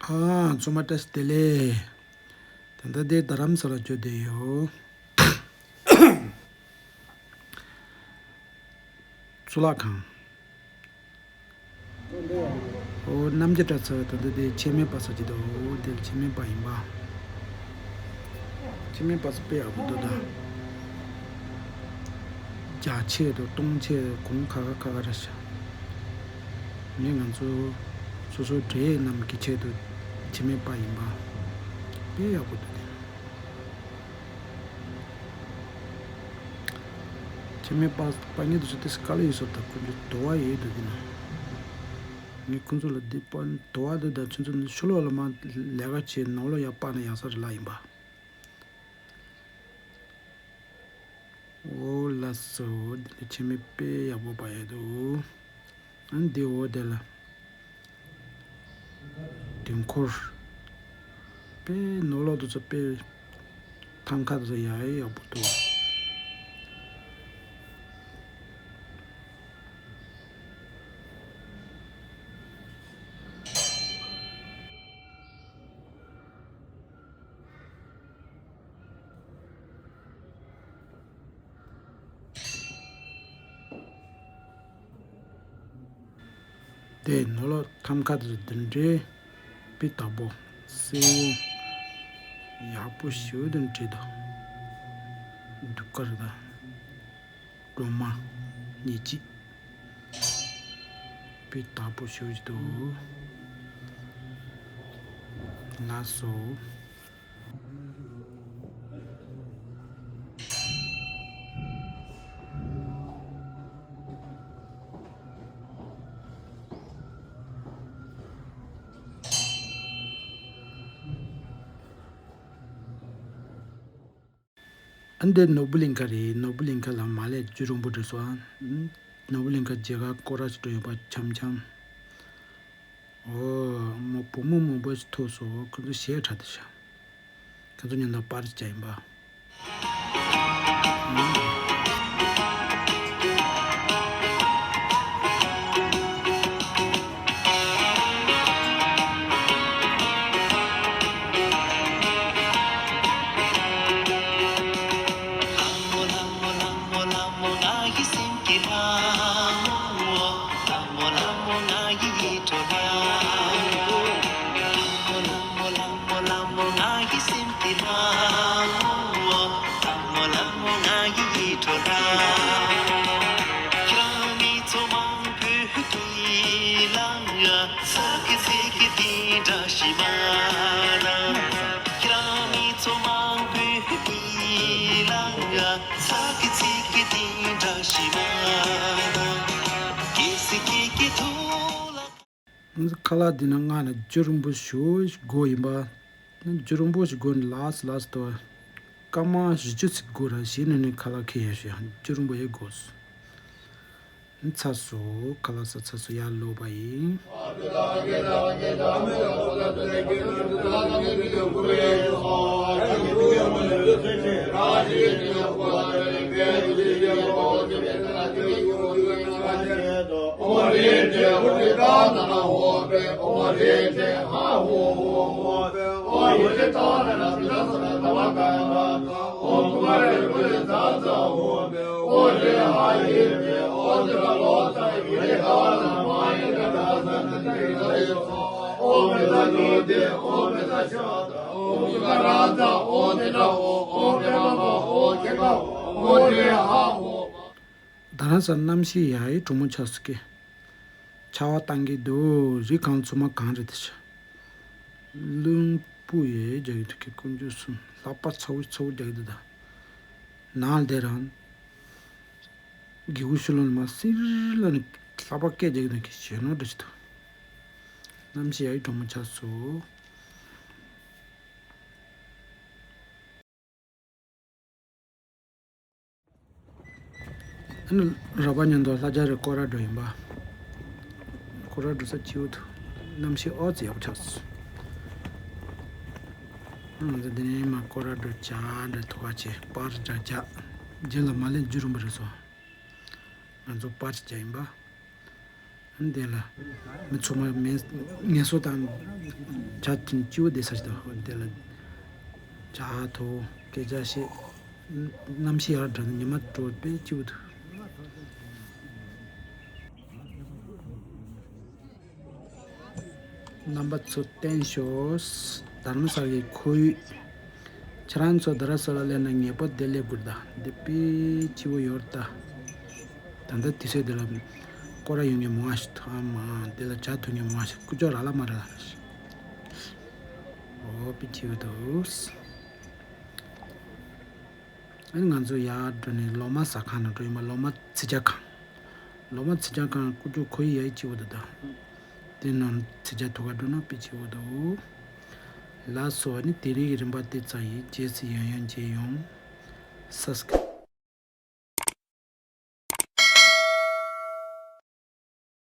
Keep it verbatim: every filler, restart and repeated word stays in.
ཨ། ཚང་མ་བཀྲ་ཤིས་བདེ་ལེགས། ད་ལྟ་དེ་རྡ་རམ་ས་ལ་འགྱོ་བསྡད་ཡོད། གཙུག་ལག་ཁང་། ཨོ། རྣམ་རྒྱལ་གྲྭ་ཚང་། ད་ལྟ་དེ་འཆི་མེད་པ་ས་ཅིག་འདུག་འོ་དེ་ལ་འཆི་མེད་པ་ཡིན་པ། འཆི་མེད་པ་ས་དཔེ་ཡག་པོ་འདུག་ད། རྒྱ་ཆས་དང་སྟོང་ཆས་གོང་ཁ་ཁ་ཁ་ཁ་ར་ཤག་ངས་ང་ཚོ་སོ་སོ་འདྲེ་རྣམས་ཀྱི་ཆེད་དུ་འཆི་མེད་པ་ཡིན་པ། དཔེ་ཡག་པོ་འདུག་དེ། འཆི་མེད་པ་པ་ཉིད་དུ་ཚུད་དེ་དཀའ་ལས་ཡོད་ས་ད། ཁོ་ཚོ་དུ་བ་ཡོད་འདུག་དེ་ན། ངས་ཁོ་ཚོ་ལ་འདི་པ་དུ་བ་འདི་ད་ཁྱོད་ཚོ་ནི་ཕྱི་ལོགས་ལ་མ་ལས་ཀ་བྱེད། ནང་ལོགས་ཡར་སྤར་ན་ཡག་ས་རེད་ལ་ཡིན་པ། འོ་ལགས་སོ། འདི་ནི་འཆི་མེད་དཔེ་ཡག་པོ་པ་ཡོད་འདུག་ཨ་འདི་འོ་དེ་ལ་དུས་འཁོར། དཔེ་ནོར་ལོག་དུ་ཚོ་དཔེ་ཐམ་ཁ་དུ་ཚོ་ཡག་ཡག་པོ་འདུག་དེ་ནོར་ལོག་ཐམ་ཁ་དེ་འདི་འདྲའི་དཔེ་དག་པོ་སེར་པོ་ཡག་པོ་ཞེ་པོ་དེ་འདྲ་བྲིས་འདུག་གདུགས་དཀར་དང་སྒྲོལ་མ་ཉེར་གཅིག་དཔེ་དག་པོ་ཞེ་པོ་ཅིག་འདུག་ལགས་སོ། ཨ་འདི་ནོར་བུ་གླིང་ཁ་རེད། ནོར་བུ་གླིང་ཁ་ལ་མ་ལས་རྒྱུ་རིང་པོ་འགྲོ་སོང་ཨ། ནོར་བུ་གླིང་ཁ་མཇལ་ཁ་སྐོར་ར་ཞིག་འགྲོ་ཡོད་པ་འཆམ་འཆམ། ཨོ། མོ་བུ་མོ་མང་པོ་ཞིག་ཐུག་སོང་། ཁོ་ཚོ་ཞེ་དྲག་འདུག་ཤག་ཁོ་ཚོ་མཉམ་དུ་པར་ཅིག་བརྒྱབ་ཡིན་པ། ཁ་ལག་འདི་ན་ང་ནི་རྒྱུ་རིང་པོ་ཞིག་དགོས་ཡིན་པ། རྒྱུ་རིང་པོ་ཞིག་དགོས་ནི་ལགས་སོ་ལགས་སོ་དོ། སྐར་མ་བཞི་བཅུ་ཙམ་དགོས་ར་ཞེས་ནས་ནི་ཁ་ལག་ཁྱེར་ཡོང་ཤོག་རྒྱུ་རིང་པོ་ཡོད་དགོས། ཚར་སོང་། ཁ་ལག་ཟ་ཚར་སོང་། ཡར་ལོག་པ་ཡིན། རྡ་རམ་ས་ལ་གནམ་གཤིས་ཡག་ཡིན། གྲང་མོ་ཆགས་སོང་གི། ཆར་པ་བཏང་གི་འདུག་རི་སྒང་ཚང་མ་གངས་རེད་དེ་ཆ། རླུང་བུ་ཡས་རྒྱག་གི་འདུག་གི། དཀོན་མཆོག་གསུམ། ལྷགས་པ་ཚ་བོ་ཚ་བོ་རྒྱག་གི་འདུག་ད། ནང་ལ་བསྡད་རང་། སྒེའུ་ཁུང་ཕྱི་ལོགས་ནས་མར་སིར་ལ་ནི་ལྷགས་པ་སྐད་རྒྱག་གི་འདུག་གི། གཞོན་ནུ་འདྲ་ཞིག་འདུག་གནམ་གཤིས་ཡག་ཡིན། གྲང་མོ་ཆགས་སོང་། ཨ་ནི་རོགས་པ་མཉམ་དུ་ལྷ་རྒྱལ་རི་སྐོར་ར་འགྲོ་ཡིན་པ། སྐོར་ར་འགྲོ་ས་སྐྱིད་པོ་འདུག་གནམ་གཤིས་ཨོ་ཙི་ཡག་པོ་ཆགས་སོང་། ང་ཚོ་འདི་ནས་མར་སྐོར་ར་འགྲོ་བྱ་འདྲ་ཐུག་པ་བྱས་པར་འདྲ་རྒྱག་རྗེས་ལ་མ་ལས་རྒྱུ་རིང་པོ་རེད་སོང་། ང་ཚོ་པར་ཅིག་རྒྱག་ཡིན་པ། འདི་ལ་མི་ཚང་མ་མི་ངལ་གསོ་དང་ ཇ་ཐུན་སྤྱི་བོ་བསྡད་ས་ཞིག་དང་དེ་ལ་ཇ་ཐོ་སྐད་ཆ་བཤད། གནམ་གཤིས་ཡར་འགྲོ་ན་ཉི་མ་དྲོ་པས་སྤྱི་བོ་དུ། རྣམ་པ་ཚོ་བསྟན་ཤོག་དྷ་རམ་ས་ལའི་ཁོར་ཡུག་ཁྱེད་རང་ཚོ་དྷ་རམ་ས་ལ་སླེབས་ན་ངེས་པར་དེ་སླེབས་དགོས་ད། འདི་དཔེ་སྐྱིད་པོ་ཡོད་ད། ད་ལྟ་དུས་ཚོད་འདི་ལ་སྐོར་ར་ཡོང་མཁན་མང་བ་ཞིག་འདུག་ཨ་མ་འདི་ལ་ཇ་འཐུང་མཁན་མང་བ་ཞིག་སྐུ་ཅོག་ར་ལ་མ་ར་ལ་ཞིག་འོ་དཔེ་སྐྱིད་པོ་འདུག་ཨ་ནི་ང་ཚོ་ཡར་འགྲོ་ནས་ལོ་མ་ཟ་ཁང་ནང་འགྲོ་ཡིན་པ། ལོ་མ་ཚིག་ཇ་ཁང་། ལོ་མ་ཚིག་ཇ་ཁང་སྐུ་ཅོག་ཁོར་ཡུག་ཡ་ཡི་སྐྱིད་པོ་འདུག་ད། དེ་ནང་ཚིག་ཇ་འཐུང་ག་འགྲོ་ན་དཔེ་སྐྱིད་པོ་འདུག་ལགས་སོ། ཨ་ནི་དེ་རིང་གི་རིམ་པ་དེ་ཙམ་ཡིན། རྗེས་སུ་ཡང་ཡང་མཇལ་ཡོང་། Subscribe